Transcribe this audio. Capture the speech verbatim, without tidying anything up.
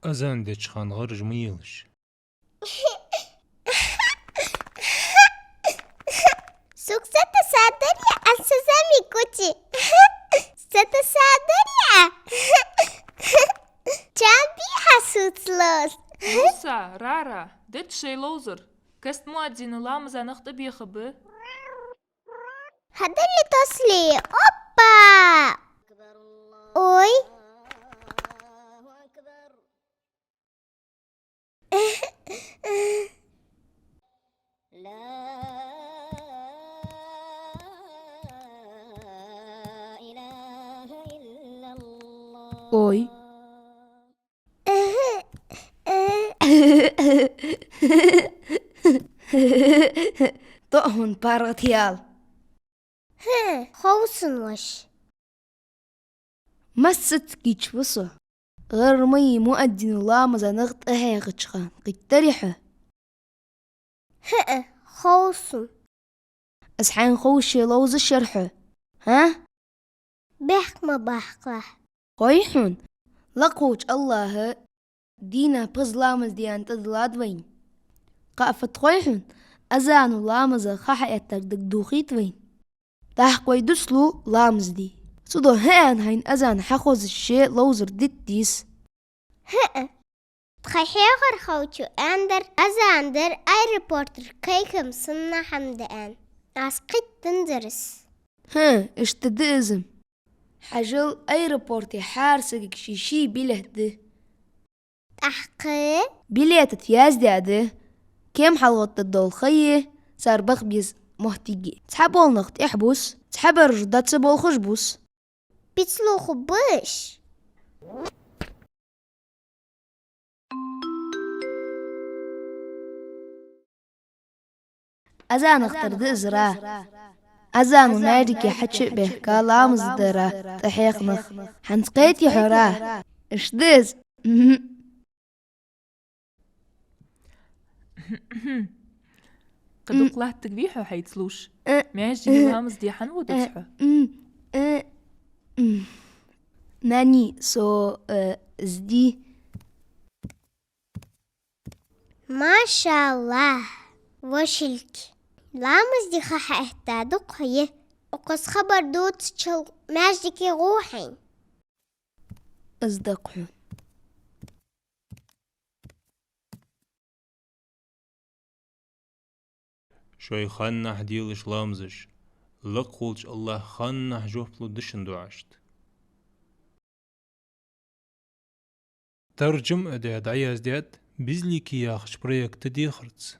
Азан деча хана гӀарж ма елаш. Сук сатасадарья, ан сазами кучи. Сатасадарья. Чам би хьасуцлос. Муса, Рара, дед шей ловзар. Каст муаддина ламаза нах тӀабеха ба. Хьадалли тосли. Опа! Ой. Ой. ТӀоӀ хьона паргӀатъяла. ХӀа, ховсун воаш. Массаза кийча ва со. ГӀар ма йий муаддина ламаза нах тӀахьехача хана кхийттарий хьо? ХӀаа, ховсун. Аз хьайна ховше ловзаш яр хьо, хӀа? Бехк ма баккхалахь. Хой хьона, лакхволча АллахӀа дийнахьа пхезза ламаз де аьнна тӀадиллад вайна. Кхы а фуд хой хьона, азано ламаза ха хьаэттар дагадохийт вайна. ТӀаккха вай дусалу ламаз де. Цудухьа хӀаа аьнна хьайна азан хьахозача ше ловзар дита деза. ХӀаа. Тха хьехархочо аьннадар, азан дар аэропортера кхайкам санна хӀама да аьнна. Аз кхийттанзар из. ХӀаа, иштта да из-м. Хьажал, аэропорте хӀара сагага ший-ший билет да. ТӀаккха? Билета тӀа яздаь да кема хьалгӀаттадола хай, цар баха беза моттиг. Цхьабола нах тӀехьа бус, цхьабараш дӀа ца болхаш бус. Пицлу хӀу беш. Азанах тара да из, Ра. Азано маьждиге хьачу а баьхка, ламаз дара тӀахьехнах. ХӀанз кхетий хьо, Ра? Иштта да из. Мгм. Кхы дукха латтаргвий хьо хьайца лувш? Э. Маьждиге ламаз де хьан вода хьо? Э, м, э, м. Нани, со, э, зди. МашаАллахӀ, вошилки. Ламаз де ха хьаэтта дукха ха я. Укхаза хабар дувцачул маьждиге гӀо хьайна. Аз даккха хьона. Шоай ханнахьа делаш ламазаш, лакхволча АллахӀ ханнахьа жоп лу дешан дуӀашта. Таржам а даь дӀаяздаьд «Безликий» яхача проекта дехарца.